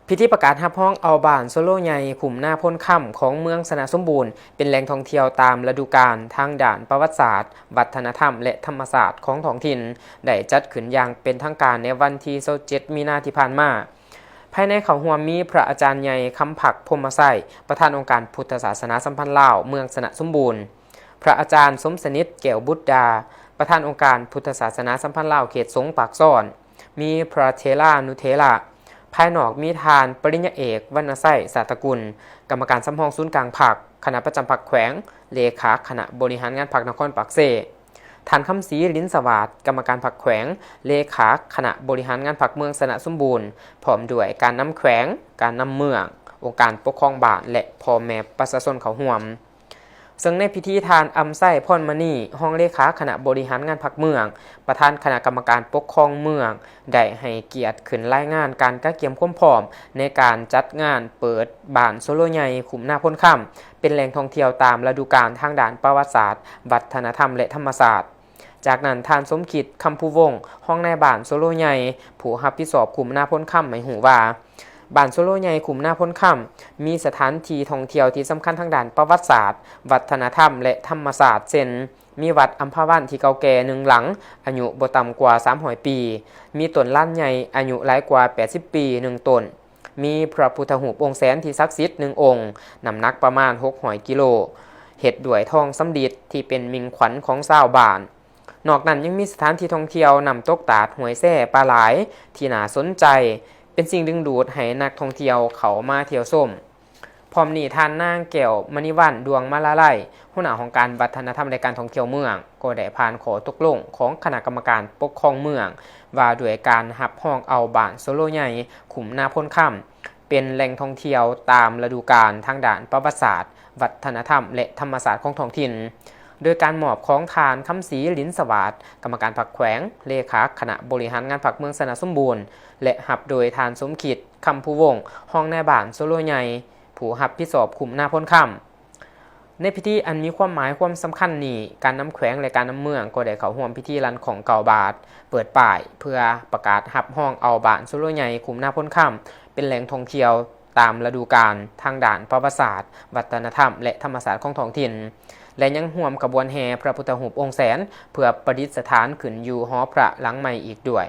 ພິທີປະກາດຮັບຮອງເອົາບ້ານໂຊໂລໃຫຍ່ ຄຸ້ມນາໂພນຄຳ ຂອງເມືອງຊະນະສົມບູນ ເປັນແຫຼ່ງທ່ອງທ່ຽວຕາມລະດູການທາງດ້ານປະຫວັດສາດ, ວັດທະນະທຳ ແລະ ທຳມະຊາດຂອງທ້ອງຖິ່ນ ໄດ້ຈັດຂຶ້ນຢ່າງເປັນທາງການໃນວັນທີຊາວເຈັດ ມີນາທີ່ຜ່ານມາ. ພາຍໃນເຂົ້າຮ່ວມມີພະອາຈານໃຫຍ່ ຄຳພັກ ພົມມະໄຊ ປະທານອົງການພຸດທະສາສະໜາສຳພັນລາວ ເມືອງຊະນະສົມບູນ, ພະອາຈານ ສົມສະໜິດ ແກ້ວບຸດດາ ປະທານອົງການພຸດທະສາສະໜາສຳພັນລາວເຂດສົງປາກຊອນ, ມີພະເຖລານຸເຖລະ. ພາຍນອກມີທ່ານ ປະລິນຍາເອກ ວັນນະໄຊ ສາດຕະກຸນ ກຳມະການສຳຮອງສູນກາງພັກ, ຄະນະປະຈຳພັກແຂວງ, ເລຂາຄະນະບໍລິຫານງານພັກນະຄອນປາກເຊ, ທ່ານ ຄຳສີ ລິນສະຫວາດ ກຳມະການພັກແຂວງ, ເລຂາຄະນະບໍລິຫານງານພັກເມືອງຊະນະສົມບູນ ພ້ອມດ້ວຍການນຳແຂວງ, ການນຳເມືອງ, ອົງການປົກຄອງບ້ານ ແລະ ພໍ່ແມ່ປະຊາຊົນເຂົ້າຮ່ວມ. ເຊິ່ງໃນພິທີ ທ່ານ ອຳໄຊ ພອນມະນີ ຮອງເລຂາຄະນະບໍລິຫານງານພັກເມືອງ, ປະທານຄະນະກຳມະການປົກຄອງເມືອງ ໄດ້ໃຫ້ກຽດຂຶ້ນລາຍງານການກະກຽມຄວາມພ້ອມໃນການຈັດງານເປີດບ້ານໂຊໂລໃຫຍ່ ຄຸ້ມນາໂພນຄຳ ເປັນແຫຼ່ງທ່ອງທ່ຽວຕາມລະດູການທາງດ້ານປະຫວັດສາດ, ວັດທະນະທຳ ແລະ ທຳມະຊາດ. ຈາກນັ້ນ ທ່ານ ສົມຄິດ ຄຳພູວົງ ຮອງນາຍບ້ານໂຊໂລໃຫຍ່ ຜູ້ຮັບຜິດຊອບຄຸ້ມນາໂພນຄຳ ໃຫ້ຮູ້ວ່າ ບ້ານໂຊໂລໃຫຍ່ຄຸ້ມນາໂພນຄຳ ມີສະຖານທີ່ທ່ອງທ່ຽວທີ່ສຳຄັນທາງດ້ານປະຫວັດສາດ, ວັດທະນະທຳ ແລະ ທຳມະຊາດ ເຊັ່ນ ມີວັດອຳພາວັນທີ່ເກົ່າແກ່ໜຶ່ງຫຼັງ, ອາຍຸບໍ່ຕ່ຳກວ່າສາມຮ້ອຍປີ, ມີຕົ້ນລານໃຫຍ່ອາຍຸຫຼາຍກວ່າແປດສິບປີໜຶ່ງຕົ້ນ, ມີພະພຸດທະຮູບອົງແສນທີ່ສັກສິດໜຶ່ງອົງ, ນ້ຳໜັກປະມານຫົກຮ້ອຍກິໂລ, ເຮັດດ້ວຍທອງສຳລິດທີ່ເປັນມິ່ງຂວັນຂອງຊາວບ້ານ. ນອກນັ້ນຍັງມີສະຖານທີ່ທ່ອງທ່ຽວນ້ຳຕົກຕາດຫ້ວຍແຊປາຫຼາຍທີ່ໜ້າສົນໃຈ, ເປັນສິ່ງດຶງດູດໃຫ້ນັກທ່ອງທ່ຽວເຂົ້າມາທ່ຽວຊົມ. ພ້ອມນີ້ ທ່ານນາງ ແກ້ວມະນີວັນ ດວງມາລາໄລ ຫົວໜ້າຫ້ອງການວັດທະນະທຳ ແລະ ການທ່ອງທ່ຽວເມືອງ ກໍໄດ້ຜ່ານຂໍ້ຕົກລົງຂອງຄະນະກຳມະການປົກຄອງເມືອງ ວ່າດ້ວຍການຮັບຮອງເອົາບ້ານໂຊໂລໃຫຍ່ ຄຸ້ມນາໂພນຄຳ ເປັນແຫຼ່ງທ່ອງທ່ຽວຕາມລະດູການທາງດ້ານປະຫວັດສາດ, ວັດທະນະທຳ ແລະ ທຳມະຊາດຂອງທ້ອງຖິ່ນ, ໂດຍການມອບຂອງທ່ານ ຄຳສີ ລິນສະຫວາດ ກຳມະການພັກແຂວງ, ເລຂາຄະນະບໍລິຫານງານພັກເມືອງຊະນະສົມບູນ ແລະ ຮັບໂດຍທ່ານ ສົມຄິດ ຄຳພູວົງ ຮອງນາຍບ້ານໂຊໂລໃຫຍ່ ຜູ້ຮັບຜິດຊອບຄຸ້ມນາໂພນຄຳ. ໃນພິທີອັນມີຄວາມໝາຍຄວາມສຳຄັນນີ້, ການນຳແຂວງ ແລະ ການນຳເມືອງກໍໄດ້ເຂົ້າຮ່ວມພິທີລັ່ນຂອງເກົ້າບາດ, ເປີດປ້າຍເພື່ອປະກາດຮັບຮອງເອົາບ້ານໂຊໂລໃຫຍ່ ຄຸ້ມນາໂພນຄຳ ເປັນແຫຼ່ງທ່ອງທ່ຽວຕາມລະດູການທາງດ້ານປະຫວັດສາດ, ວັດທະນະທຳ ແລະ ທຳມະຊາດຂອງທ້ອງຖິ່ນ ແລະ ຍັງຮ່ວມຂະບວນແຫ່ພະພຸດທະຮູບອົງແສນ ເພື່ອປະດິດສະຖານຂຶ້ນຢູ່ຫໍພະຫຼັງໃໝ່ອີກດ້ວຍ.